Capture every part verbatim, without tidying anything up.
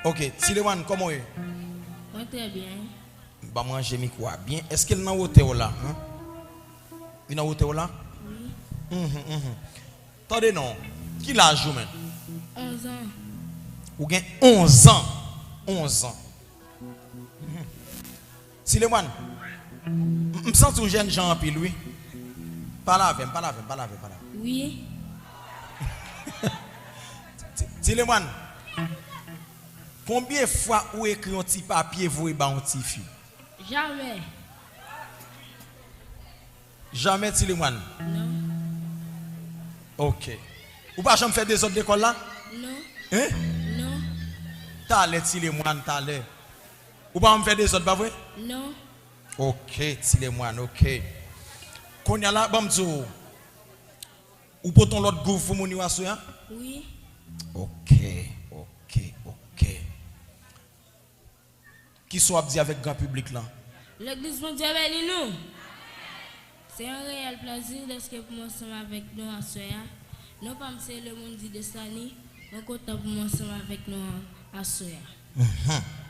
Ok, Tilemwàn, kòman w ye? Mwen trè byen. Ban m ranje mikwo a byen. Èske l nan wotè w la? Hein? Li nan wotè w la? Wi. Mhm, mhm. Tande non. Ki laj ou menm? Onz an. Ou gen onz an? Onz an. Mhm. Tilemwàn, m, m santi w jènjan anpil, wi. Pale avè m, pale avè m, pale avè m, pale avè m. Wi. Ti, Tilemwàn, konbyen fwa ou ekri yon ti papye voye ba yon tifi? Jamè. Jamè, Tilemwàn? Non. Ok. Ou pa janm fè dezòd lekòl la? Non. Hein? Non. Talè, Tilemwàn, talè. Ou pa janm fè dezòd, pa vre? Non. Ok, Tilemwàn, ok. Kounye a la, ban m di w, ou pote yon lòt gouv pou moun yo aswè a? Wi. Ok, ok, ok. Kisa w ap di avèk gran piblik lan? Legliz Bondye beni nou. Se yon reyèl plèzi dèske pou mwen ansanm avèk nou aswè a. Non pa m se Lemondi Deslani. Mwen kontan pou mwen ansanm avèk nou aswè a. Mhm.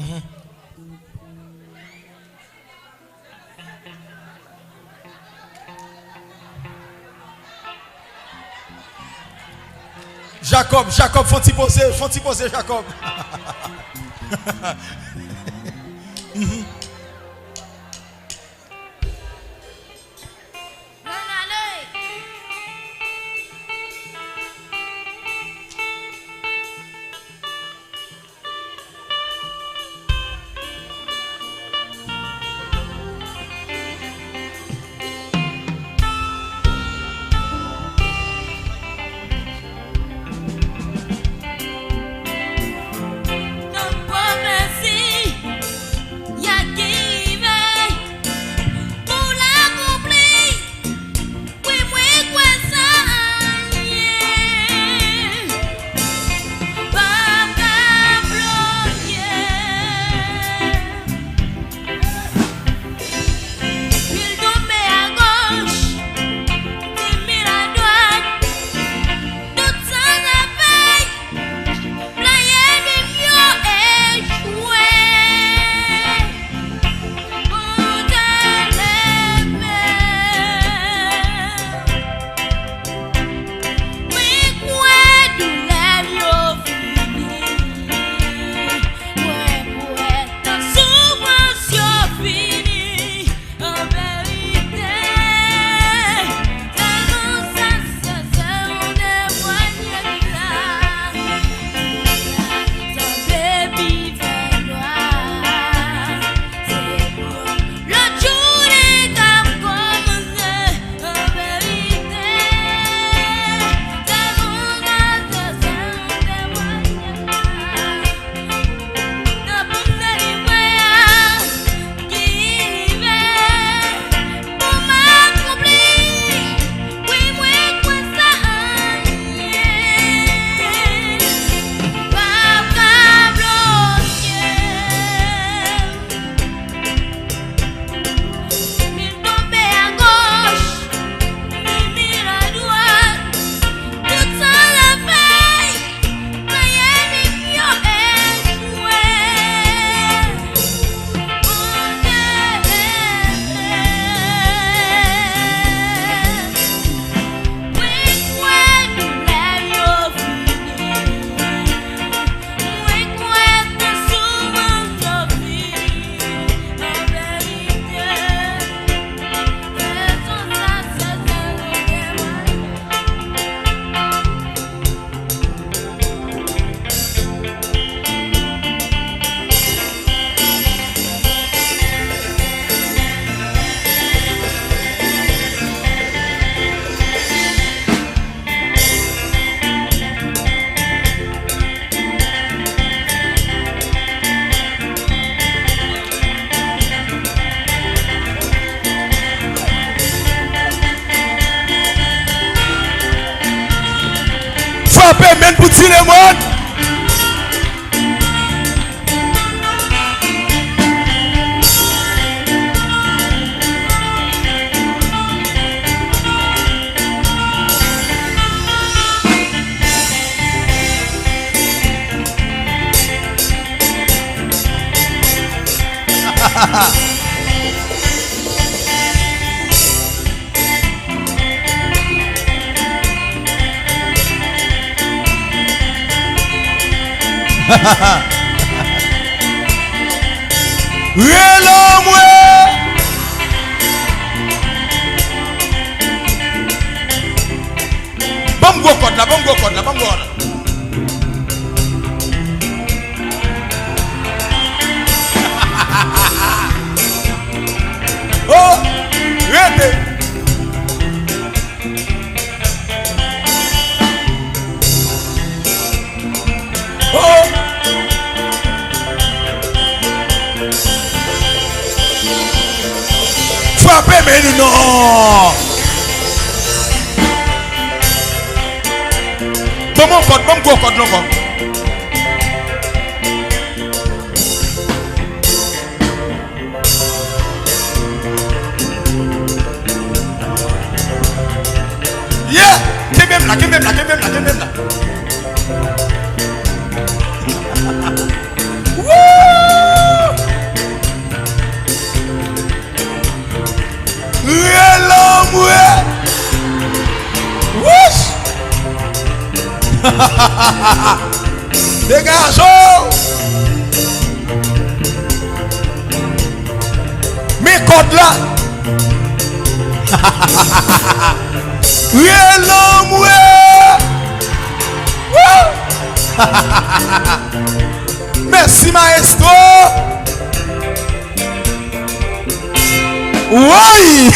Mhm. Jakòb, Jakòb, fè yon ti poze, fè yon ti poze, Jakòb. Mhm. Ann ale! Nan pwofesi, y a ki rive pou l akonpli. Wi, mwen kwè sa, anyen p ap ka bloke. Mil tonbe agoch, di mil adwat, tout san zafè. Plan ènmi m yo echwe. Bondye leve. Mwen kwè doulè m yo fini. Mwen kwè soufrans yo fini. An verite, se nou sa, se, se yon temwayaj la. Sa te pi fè nwa, se pou lòt jounen k ap kòmanse. An verite, se nou sa, se, se yon temwayaj la. Mil tonbe agoch, di mil adwat, tout sa l ap fè, plan ènmi m yo echwe. Bondye leve. Mwen kwè doulè m yo fini. Mwen kwè soufrans yo fini. An verite, se sou sa, se sèl ou te mwen. Frape men pou Tilemòn. Rele mwen. Ban m gwo kòd la, ban m gwo kòd la, ban m gwo kòd la. Oh, rete. Oh. Frape men nou non. Ban m yon kòd, ban m gwo kòd la ankò. Yeah! Kenbe m la, kenbe m la, kenbe m la, kenbe m la. Woo! Rele mwen. Wouch! Degaje w! Men kòd la! Rele mwen! Woo! Mèsi, maestro! Woy!